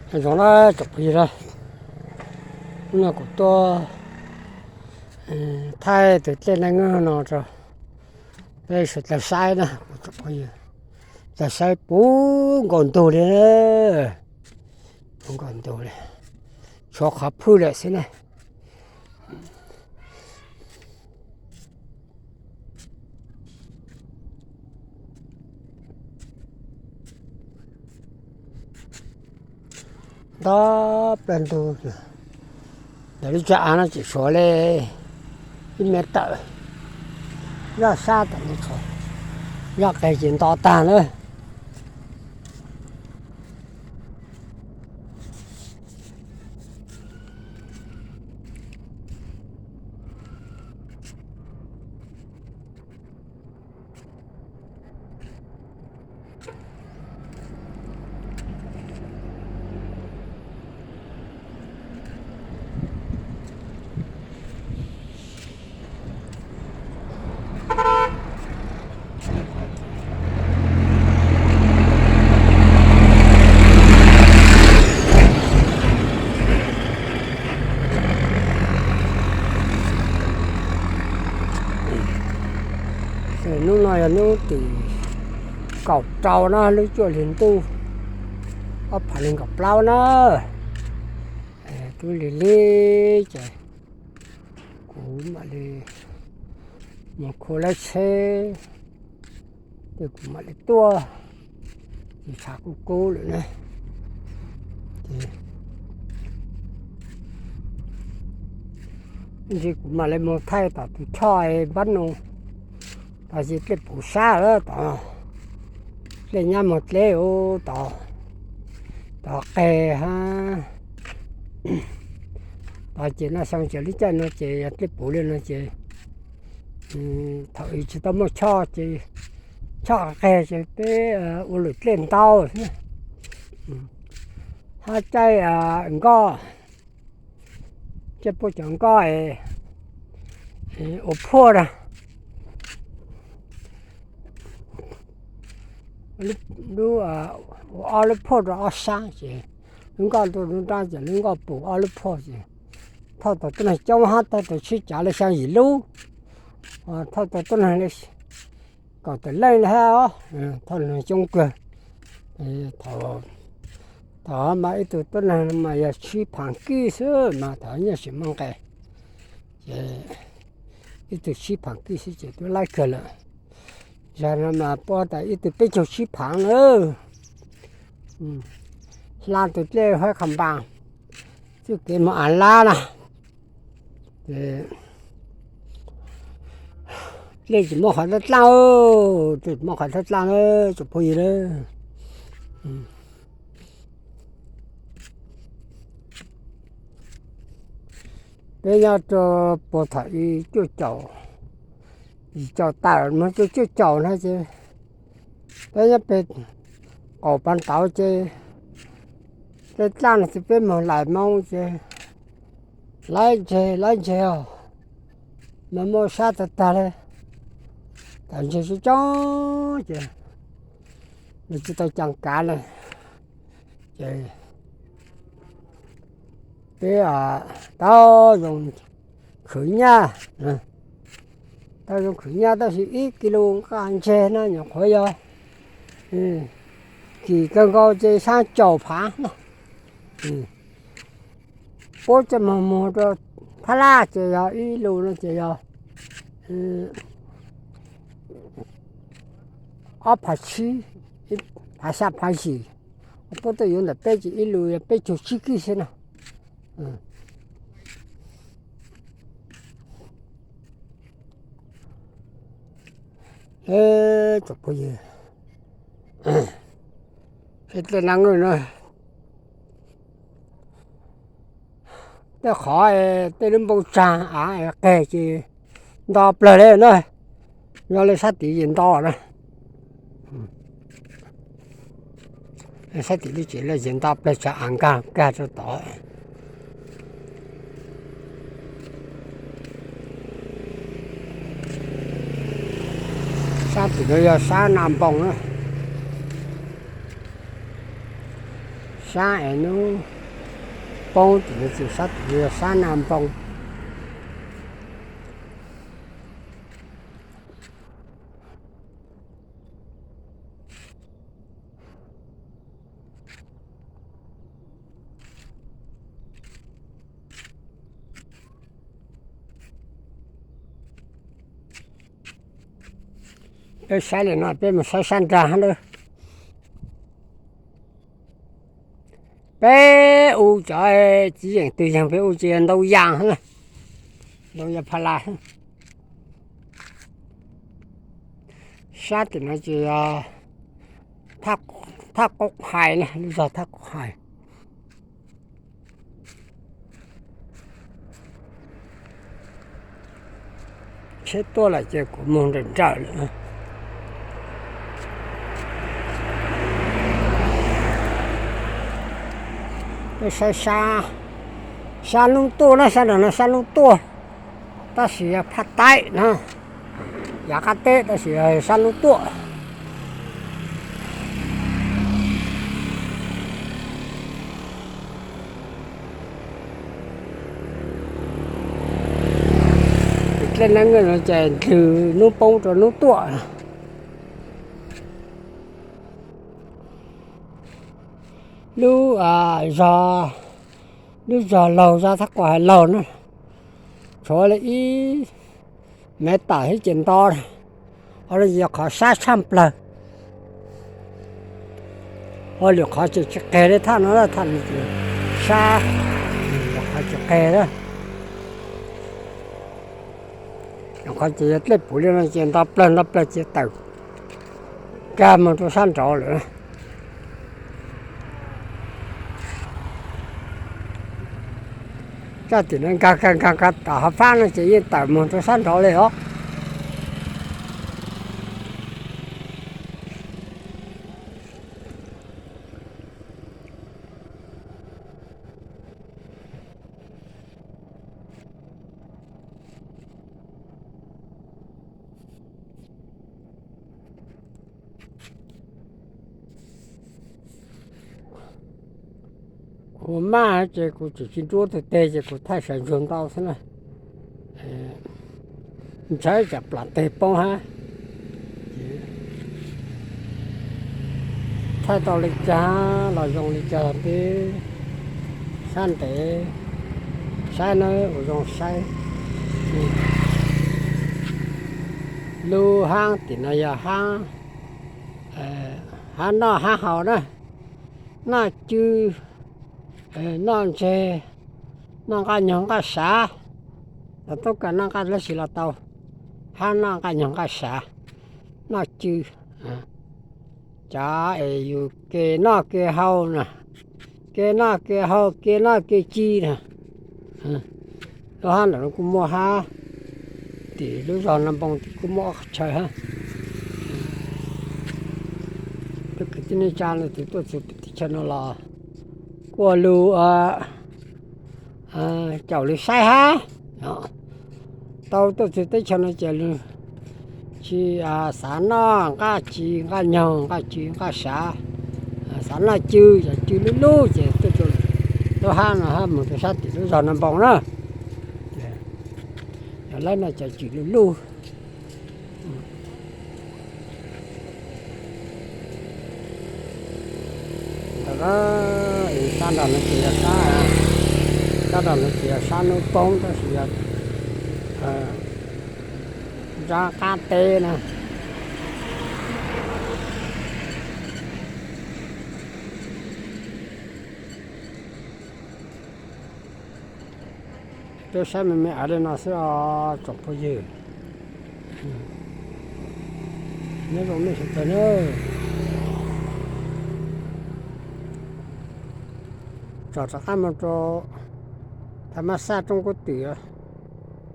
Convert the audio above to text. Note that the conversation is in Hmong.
Zoo na tsoom phooj ywg na, hnub no kuv tuaj thaij tus dlej Naj Ngeej no rau peb sawv daws saib na, kuv tsoom phooj ywg, tau saib puv nkaus ntug li, puv nkaus ntug li, tshuav qhov phwj lawm xwb na. Nto plaws ntug, ntawm lub tsav av no tseem tshuav li ib me tawm, zoj sab tom no tshuav, zoj qe ces nto tag na. Hnub no yog hnub tim kaum rau na, lub cuaj hli ntuj ob phav nees nkaum plaub na. Twb lig lig ces kuv mam li mus khu lab tsheb, ces kuv mam li tuaj, ces tshav kub kub lawm ne. Ces ntshe kuv mam li mus thaij tom tus choj npab no, tod ces dlej puv sab lawm tod, dlej nyab mus dleb tod, tod qeg hab. Tod ces noj xyoo tsev lub caij no ces yog dlej puv li no ces thaum ub tsis tau muaj choj ces choj qeg ces peb ua lwm dlej ntau xwb. Hab caij nkoj, caij puab cov nkoj ua phuaj na, lub, ua ob lub phuaj rau ob sab ces lub nkoj ntuj lub nrab ces lub nkoj puv ob lub phuaj ces thauj tau tuab neeg coob hab thauj tau tshib cav li xyaa yim lub, thauj tau tuab neeg li kaum tawm leej li hab, thauj neeg coob kawg. Thaum mas ib tug tuab neeg mas yog tshib phaav kij xwb mas thaum nyuaj sim muaj nqe, ces ib tug tshib phaav kij xwb ces twb laib kawg lawm. Zag no mas puab tas ib tug peb caug tshib phaav lawm. Hla tus dlej huab qha npas txuj kev moog av lab na. Dlej tsis muaj qhov dlaab dlaaj, dlej tsis muaj qhov dlaab dlaaj na tsoom phooj ywg na. Peb nyob rau puag thaum ib cuaj caum, yim caum tawm moog rau cuaj caum na ces peb nyob peg qaum pas ntawv ces dlaab dlaaj no ces peb moog lais moo ces laib ntseg laib ntseg os, mas muaj sab tag tag li, tawm ntseg coob coob ces nws tsis tau caa kav li. Ces peb tau zoo khwv nyaj, tau zoo khwv nyaj tab sis ib kis lus nqaj ntseg no nyuam qhuav yog kis kawg nkaus ces xyaa caum phaav na. Puab coj moog moog rau Phab Laj ces yog ib lus no ces yog ob phav tsib, phav xyaa phav yim, puab tuaj yuav ntawm peb ces ib lus yog peb caug tsib kij xwb na. Tsoom phooj ywg, tej dlej Naj Ngeej no, tej qhov tej lub npoo tsaag av qeg ces nto plawg li na, yog li sab tid ces nto na. Sab tim lub tsev lawm ces nto plawg tsav av nkag nkag rau tod. Sab tim no yog sab Naj Npoo na. Sab es hnub poob ces nws txwm sab tim yog sab Naj Npoo. Peb saib li no peb mus saib sab nrag na. Peb u cov txiv yeem twg yeeg peb u ces ntau yas, ntau yas pha las. Sab tim no ces yog Thaj Qaub Hais na, lub zog Thaj Qaub Hais. Tsheb tuaj lawm ces kuv mus nrawm nrawm lawm. Peb saib sab, sab hnub tuaj na, sab nram no sab hnub tuaj, tab sis yog phaj taib na, yav qab teb tab sis yog sab hnub tuaj. Dlej neeb no ces ntws hnub poob rau hnub tuaj. Lub, lub zog laug, zog Thaj Qaub Hais laug na, tshuav li ib mev tawm thiab ces nto, ho yog qhov sab tshaj plawg. Ho lwm qhov ces tsis qeg li thaj no, thaj no ces sab, lwm qhov tsis qeg na. Lwm qhov ces yog dlej puv li no ces nto plawg nto plawg ces tawm kag mus rau sab nraud lawm. Sab tim no nkag nkag nkag nkag tom hav fab no ces yeej tawm mus rau sab nraud li os. Kuv maj ces kuv tseem tsis nruab tug teg ces kuv thaij sawv ntsug ntau xwb na. Ntshai tsam plam teg poob hab. Thaij tau li cas los zoo li cas peb sab ntev saib na, ua zoo saib. Lub haab tim no yog haab, haab noj haab haus na, noj cw, noj ntseg, noj nqaj nyuag nqaj sav, los tub kas noj nqaj dab tsi los tau, haab noj nqaj nyuag nqaj sav, noj cw, cov es yus ke noj ke haus na, ke noj ke haus ke noj ke ci na. Lub haab ntawm no kuj muaj hab, tim lub zog Naj Npoo tim kuj muaj ob qhov chaw hab. Peb kwv tij neej tsa leej twg tuaj txug peb teb chaws no los kuj ua lug caum lug saib hab. Tau tuaj txug teb chaws no ces lug tsis xav noj nqaj ci nqaj nyoog, nqaj ci nqaj sav, xav noj cw, cov cw lub lub ces tuaj txug lub hab no hab, moog rua sab tim lub zog Naj Npoo na. Yog lawv noj cov cw lub lub. Ntawm sab nraud no ces yog sab, sab nraud no ces yog sab hnub poob tab sis yog nrab qab teb na. Peb saib me me aav le no xwb os tsoom phooj ywg. Nyob zoo nej sawv daws na. Tsom rov qab moog rua Tha Mab Xaj Roob Kub Twm.